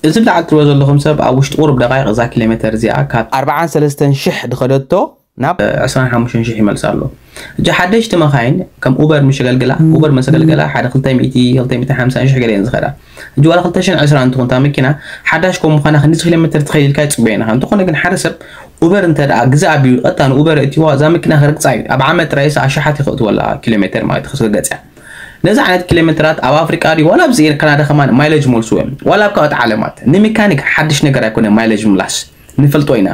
እዚ ብላዕሊ ትሪእዎ ዘለኹም ሰብ ኣብ ውሽጢ ቁሩብ ደቃይቕ እዛ ኪሎ ሜተር እዚኣ ካብ ኣርባዓን ሰለስተን ሽሕ ድኸደቶ ናብ ዕስራን ሓሙሽተን ሽሕ ይመልስ ኣሎ። እጂ ሓደሽቲ መኻይን ከም ኡበር ምሽ ኣገልግላ፣ ኡበር መስ ኣገልግላ ሓደ ክልተ ሚእቲ፣ ክልተ ሚእቲ ሓምሳን ሽሕ ገለ እየን ዝኸዳ። እጂ ዋላ ክልተ ሽሕን ዕስራን እንትኾን እታ መኪና ሓዳሽ ከም ምዃና ክንዲ ኪሎ ሜተር ትኸይድ ኢልካ ይጽበየና። እንተኾነ ግን ሓደ ሰብ ኡበር እንተ ደኣ ግዜ ኣቢሉ ቀጥታ ንኡበር እትዋ እዛ መኪና ክርግጻ እዩ። ኣብ ዓመት ጥራይስ ኣሽሓት ይኸእትወላ ኪሎ ሜተር ማለት እዩ፣ ክስርገጽ እያ። ነዚ ዓይነት ኪሎ ሜትራት ኣብ ኣፍሪቃ ድዩ ዋላ ኣብዚ ካናዳ ከማን ማይለጅ መልስዎ እዮም። ዋላ ኣብ ካልኦት ዓለማት ንሜካኒክ ሓድሽ ነገር ኣይኮነ ማይለጅ ምላስ ንፈልጦ ኢና።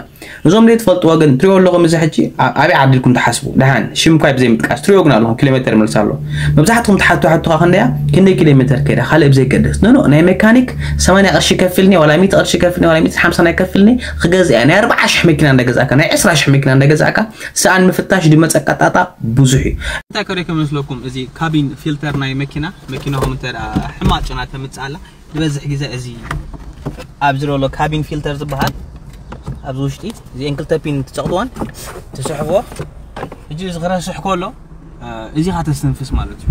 እዞም ዘይትፈልጥዎ ግን ትሪኦ ኣለኹም እዚ ሕጂ ኣ-፣ ኣበይ ዓዲልኩም ትሓስቡ? ደሓን ሽም እኳ ብዘይ ምጥቃስ ትሪኦ ግን ኣለኹም ኪሎ ሜትር መልስ ኣሎ። መብዛሕትኹም ትሓቱ ሕቶኻ ክንደያ ክንደይ ኪሎ ሜትር ከይዳ ካልእ ብዘይ ገደስ። ኖ፣ ኖ፣ ናይ ሜካኒክ ሰማንያ ቅርሺ ከፍልኒ ዋላ ሚእቲ ቅርሺ ከፍልኒ ዋላ ሚእቲ ሓምሳ ናይ ከፍልኒ ክገዝእ እያ። ናይ ኣርባዓ ሽሕ መኪና እንደገዛእካ ናይ ዕስራ ሽሕ መኪና እንደገዛእካ ሰኣን ምፍታሽ ድመጸ ቀጣጣ ብዙሕ እዩ። እንታይ ከሪከ መስለኩም እዚ ካቢን ፊልተር ናይ መኪና፣ መኪናኹም እንተ ደኣ ሕማቕ ጨና ተምጽእ ኣላ፣ ዝበዝሕ ግዜ እዚ ኣብዚ ዘሎ ካቢን ፊልተር ዝበሃል ኣብዚ ውሽጢ እዚአን ክልተ ፒን ትጸቕጥወን ትስሕብዎ። ሕጂ እዚ ክረስሕ ከሎ፣ እ፣ እዚ ኻ ተስተንፍስ ማለት እዩ።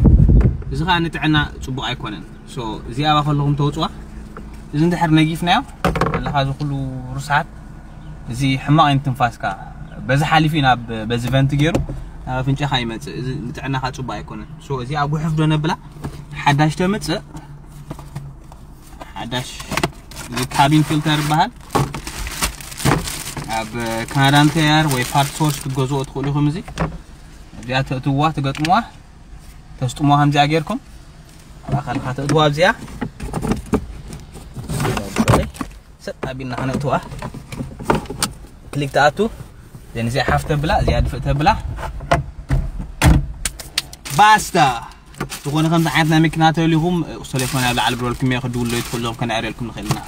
እዚ ኸኣ ንጥዕና ጽቡቕ ኣይኮነን። ሶ፣ እዚኣ ከለኹም ተውጽዋ። እዚ እንድሕር ነጊፍናዮ፣ ኣለኻ እዚ ኩሉ ርስሓት፣ እዚ ሕማቕ እዩ ንትንፋስካ። በዚ ሓሊፉ ናብ፣ በዚ ቨንት ገይሩ ናብ ኣፍንጫኻ ይመጽእ። እዚ ንጥዕናኻ ጽቡቕ ኣይኮነን። ሶ፣ እዚኣ ጉሕፍ ዶ ነብላ? ሓዳሽ ተምጽእ። ሓዳሽ እዚ ካቢን ፊልተር ይበሃል። ኣብ ካናዳ እንተያር ወይ ፓርት ሶርስ ክትገዝኦ ትኽእሉ ኢኹም። እዚ እዚኣ ተእትውዋ፣ ትገጥምዋ፣ ተስጥምዋ ከምዚኣ ጌርኩም። ኣብ ኣኻልኻ ተእትዋ ኣብዚኣ። ሰጥ ኣቢልና ከነእትዋ። ክሊክ ትኣቱ። ዘን እዚኣ ሓፍ ተብላ፣ እዚኣ ድፍእ ተብላ። ባስታ። ዝኾነ ከምዚ ዓይነት ናይ መኪና ተልዩኹም፣ ቁጽሪ ቴሌፎን ኣብ ላዕሊ ብረልኩም እየ፣ ክድውሎ ይትኽእሉ፣ ከነዕርየልኩም ንኽእል ኢና።